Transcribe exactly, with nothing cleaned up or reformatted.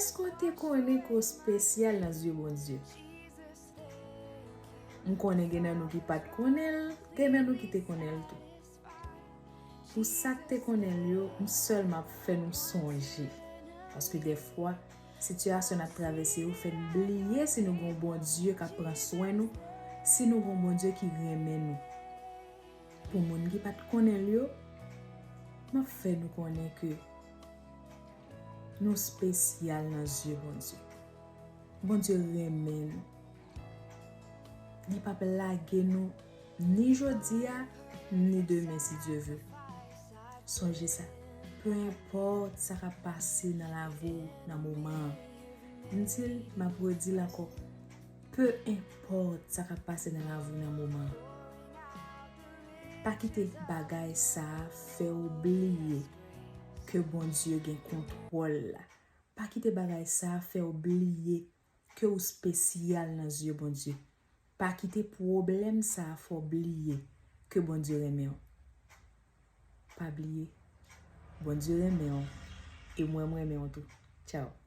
Èske w te konnen ke w espesyal nan zye Bondye? M konnen gen nan nou ki pa t konnen l, gen nan nou ki te konnen l tou. Pou sa k te konnen l yo, m sèlman ap fè nou sonje. Paske dèfwa, sitiyasyon n ap travèse yo fè n bliye si nou gen yon Bondye k ap pran swen nou, si nou gen yon Bondye ki renmen nou. Pou moun ki pa t konnen l yo, m ap fè nou konnen ke nou espesyal nan zye Bondye. Bondye renmen nou. Li p ap lage nou ni jodi a, ni demen, si Dye ve. Sonje sa, pe enpòt sa k ap pase nan lavi w nan moman an. M di l, m ap redi l ankò, pe enpòt sa k ap pase nan lavi w nan moman an, pa kite bagay sa a fè w bliye ke Bondye gen kontwòl la. Pa kite bagay sa a fè w bliye ke w espesyal nan zye Bondye. Pa kite pwoblèm sa a fè w bliye ke Bondye renmen w. Pa bliye, Bondye renmen w, e mwen, m renmen w tou. Tchaw.